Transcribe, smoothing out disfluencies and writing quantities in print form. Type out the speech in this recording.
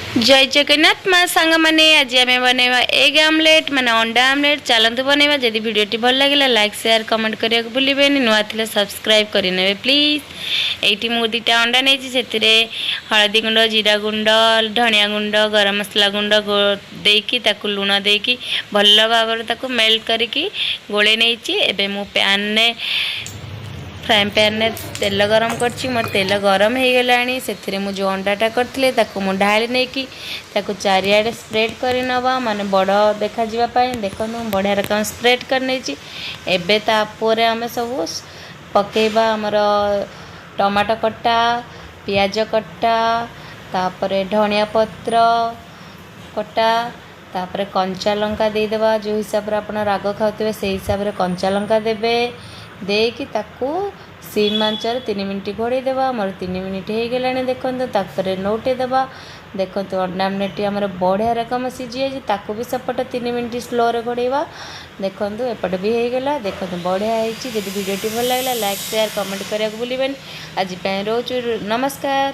ଜୟ ଜଗନ୍ନାଥ ମା ସାଙ୍ଗମାନେ, ଆଜି ଆମେ ବନେଇବା ଏଗ୍ ଆମଲେଟ୍, ମାନେ ଅଣ୍ଡା ଆମଲେଟ୍। ଚାଲନ୍ତୁ ବନେଇବା। ଯଦି ଭିଡ଼ିଓଟି ଭଲ ଲାଗିଲା, ଲାଇକ୍, ସେୟାର, କମେଣ୍ଟ କରିବାକୁ ଭୁଲିବେନି। ନୂଆ ଥିଲେ ସବସ୍କ୍ରାଇବ୍ କରିନେବେ ପ୍ଲିଜ୍। ଏଇଠି ମୁଁ 2ଟା ଅଣ୍ଡା ନେଇଛି। ସେଥିରେ ହଳଦୀ ଗୁଣ୍ଡ, ଜିରା ଗୁଣ୍ଡ, ଧନିଆ ଗୁଣ୍ଡ, ଗରମ ମସଲା ଗୁଣ୍ଡ ଦେଇକି, ତାକୁ ଲୁଣ ଦେଇକି ଭଲ ଭାବରେ ତାକୁ ମେଲ୍ଟ କରିକି ଗୋଳେଇ ନେଇଛି। ଏବେ ମୁଁ ପ୍ୟାନ୍ରେ, ଫ୍ରାଇଂ ପ୍ୟାନ୍ରେ ତେଲ ଗରମ କରିଛି। ମୋର ତେଲ ଗରମ ହେଇଗଲାଣି। ସେଥିରେ ମୁଁ ଯେଉଁ ଅଣ୍ଡାଟା କରିଥିଲି, ତାକୁ ମୁଁ ଢାଳି ନେଇକି ତାକୁ ଚାରିଆଡ଼େ ସ୍ପ୍ରେଡ଼୍ କରି ନେବା, ମାନେ ବଡ଼ ଦେଖାଯିବା ପାଇଁ। ଦେଖନ୍ତୁ, ମୁଁ ବଢ଼ିଆ ରକମ ସ୍ପ୍ରେଡ଼୍ କରିନେଇଛି। ଏବେ ତାପରେ ଆମେ ସବୁ ପକେଇବା ଆମର ଟମାଟୋ କଟା, ପିଆଜ କଟା, ତାପରେ ଧନିଆ ପତ୍ର କଟା, ତାପରେ କଞ୍ଚା ଲଙ୍କା ଦେଇଦେବା। ଯେଉଁ ହିସାବରେ ଆପଣ ରାଗ ଖାଉଥିବେ, ସେଇ ହିସାବରେ କଞ୍ଚା ଲଙ୍କା ଦେବେ। ଦେଇକି ତାକୁ ସିମ୍ ଆଞ୍ଚରେ 3 ମିନିଟ୍ ଘୋଡ଼େଇ ଦେବା। ଆମର 3 ମିନିଟ୍ ହେଇଗଲାଣି, ଦେଖନ୍ତୁ। ତାପରେ ନଉଟେଇ ଦେବା। ଦେଖନ୍ତୁ, ଅଣ୍ଡା ଆମଲେଟ୍ଟି ଆମର ବଢ଼ିଆ ରକମ ସିଝିଯାଇଛି। ତାକୁ ବି ସେପଟେ 3 ମିନିଟ୍ ସ୍ଲୋରେ ଘୋଡ଼େଇବା। ଦେଖନ୍ତୁ, ଏପଟେ ବି ହେଇଗଲା। ଦେଖନ୍ତୁ, ବଢ଼ିଆ ହେଇଛି। ଯଦି ଭିଡ଼ିଓଟି ଭଲ ଲାଗିଲା, ଲାଇକ୍, ସେୟାର, କମେଣ୍ଟ କରିବାକୁ ଭୁଲିବେନି। ଆଜି ପାଇଁ ରହୁଛୁ, ନମସ୍କାର।